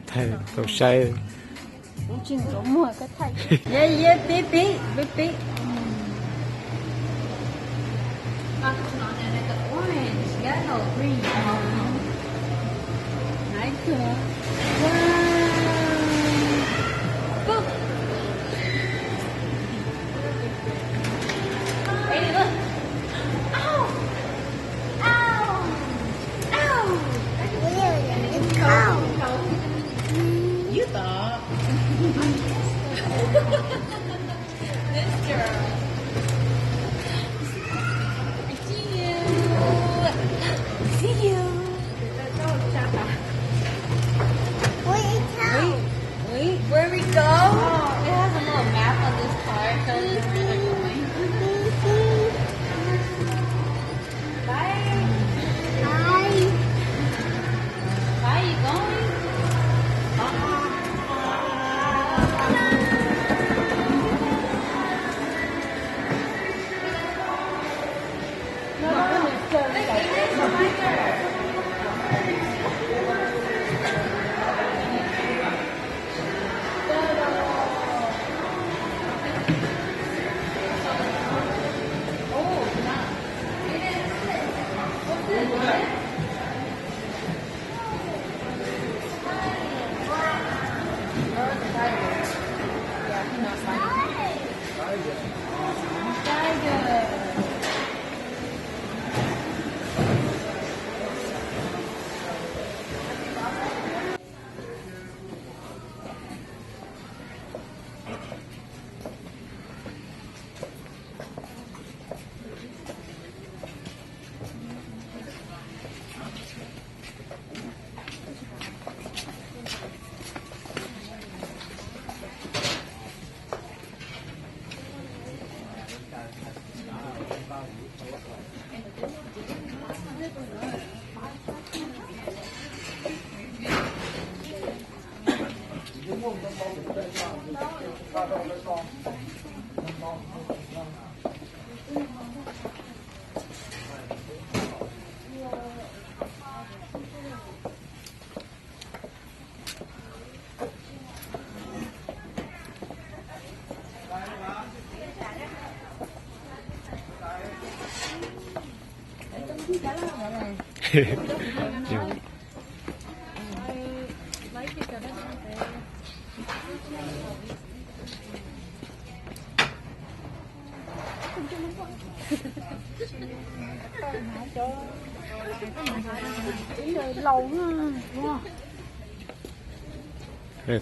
Thaij tau saib. Kuv tsis ntxuav muag koj thaij. Yeah, yeah, pib, pib, pib, pib. Orange, yellow, green. Nice. Wow. Boop. Hey, look. Ow. Ow. Ow. You thought. This girl. I see you. I see you. Wait, wait, where we go? Oh, it has a little map on this car. It shows you where they're going. Bye. Bye. Bye, you going?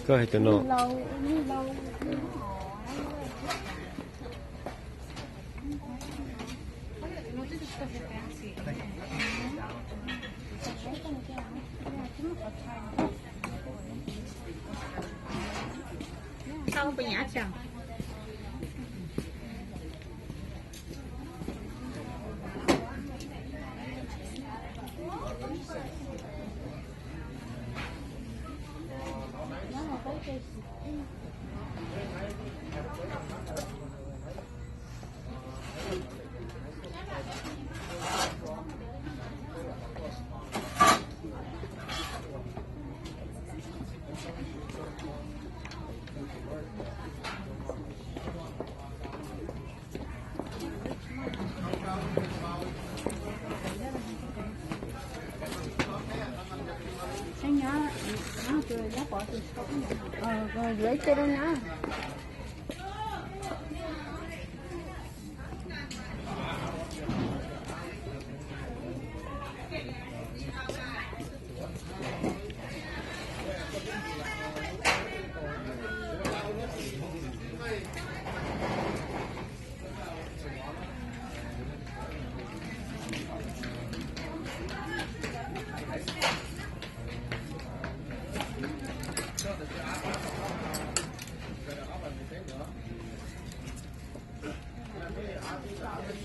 Koj hais cov no. Yuav ib ce rau na.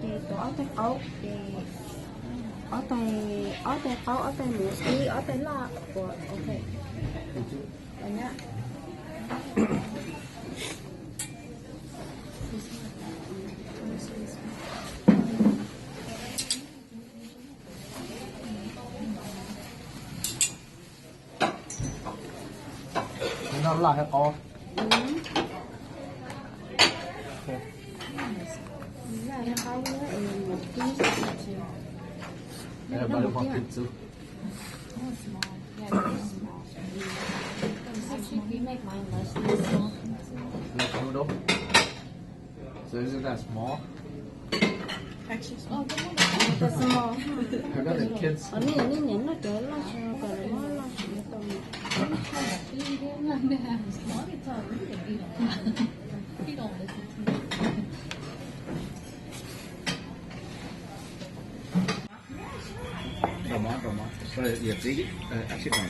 Ces tus ob tais qaub, ces ob tais, ob tais qaub, ob tais muv, ib ob tais loj, ua ok. Noj laj thiab qaub. Laj thiab qaub. Like noodle. So isn't that small? Extra small. I got the kids. Nej nyiam noj cov loj tsis, kom lawv muab loj tsis tau. Rau mov, rau mov. Ua txiv, aib sib rau.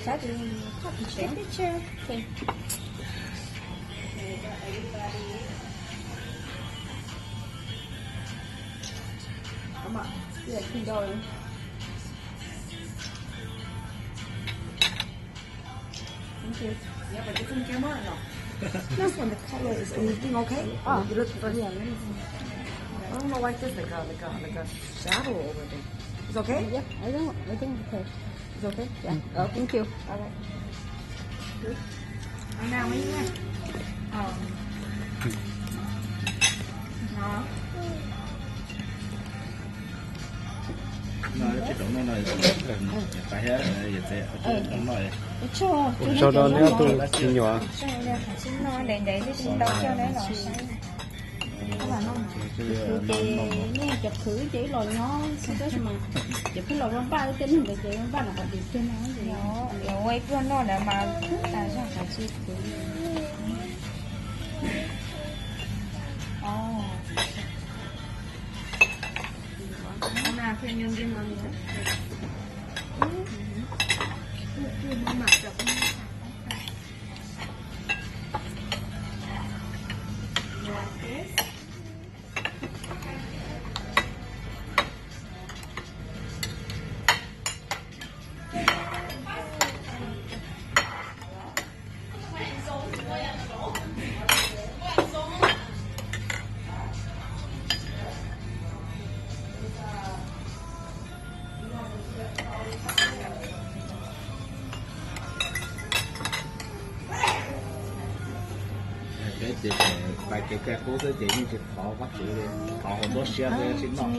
Xav tias picture. Thank you. Yeah, but it's in camera now. This one, the color is anything okay? Oh, you look first. Yeah, let me see. I don't know why there's like a, like a, like a shadow over there. It's okay? Yeah, I don't, I think it's okay. It's okay? Yeah. Oh, thank you. All right. Good. Ăn nào mới nha. Ờ. Nó. Ua tsaug rau neb ob tug me nyuam. Khwv ces nej cov khwv ces los nyob xwb tab sis mas ces pheej los ua npaj, tej neeg ntawd ces ua npaj los qhov twg tiag no. Ua ib pluag noj ntawd mas tas zog qhov tsis khwv. Ces tseem pais kev cai qub xwb ces yeej tsis thov Vajtswv li, thov hauv nruab siab xwb tsis noj.